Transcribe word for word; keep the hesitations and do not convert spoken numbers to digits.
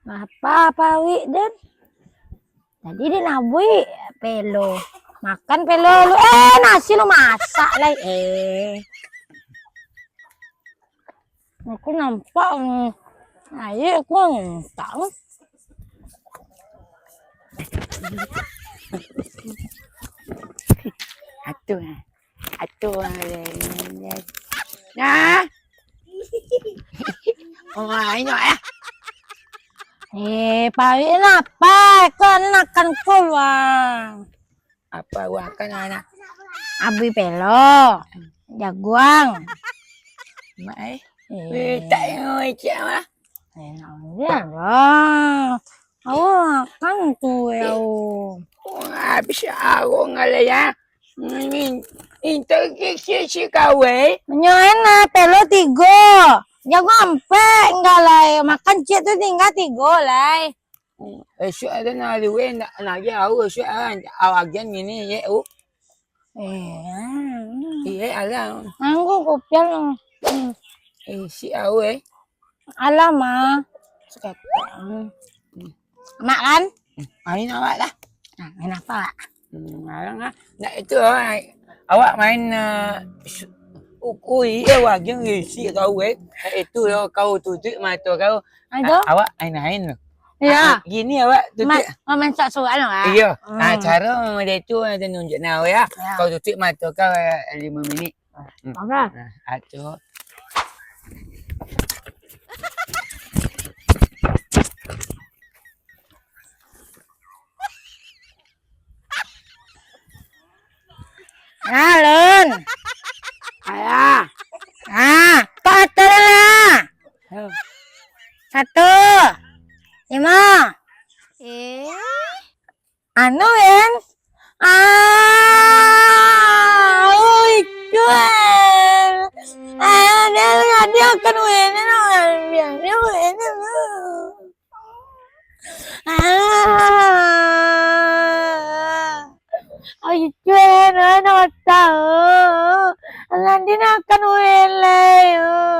Apa pawik den? Tadi den abuik pelo. Makan pelo lu. Eh, nasi lu masak lai. Eh. Aku nampak, mm, aia aku mintak. Atuh, atuh. Nah. Oh, inyo, eh. Eh, pawik napa? Kau nak kan keluar. Apa awak kan anak? Abih pelo, jaguang. Mak, eh. Eh. Eh, tak ingat cik mah. Eh, nak lah. Awak kan tu, eh, awak. Wah, habis arung kali ya. Ini, ini si, si kawai. Nyo enak, pelo tigo. Jaguang ampek, enggak lah, eh. Makan cik tu tinggal tigo lah, eh. Esok ada nak liwe, nak, nak lagi awak esok ah, awak agian gini, ye, oh. Eh, Iya, alah. Anggu kopian. Hmm. Eh, si awak, eh. Alah, Ma. Seketek. Hmm. Mak kan? Hmm. Main awak lah. Nah, main apa, Wak? Hmm, alah lah. Nak itu, awak, awak main, eh, su-, ukui, eh, waging isi kau, eh. Nak itu, yo, kau tutup mata kau. Aduh. A-, awak main-main tu. Iya. Ah, gini awak tutup. Ma-, mamancak surat lah, Wak. Iya. Hmm. Ah, cara model tu, ah, tunjuk nah, ya. Ya. Kau tutup mata kau, eh, lima minit. Hmm. Apa? Nah, atu. Alun. Ayah. Ah, kau atur lah. Yo. Satu. Lima. Eh. Anu, Wen. Ah, oi, Wen. Ah, dia, dia akan Wen, dia, dia Wen. Ah. Oi, Wen, Wen, tahu. Nanti nak akan Wen lah, yo.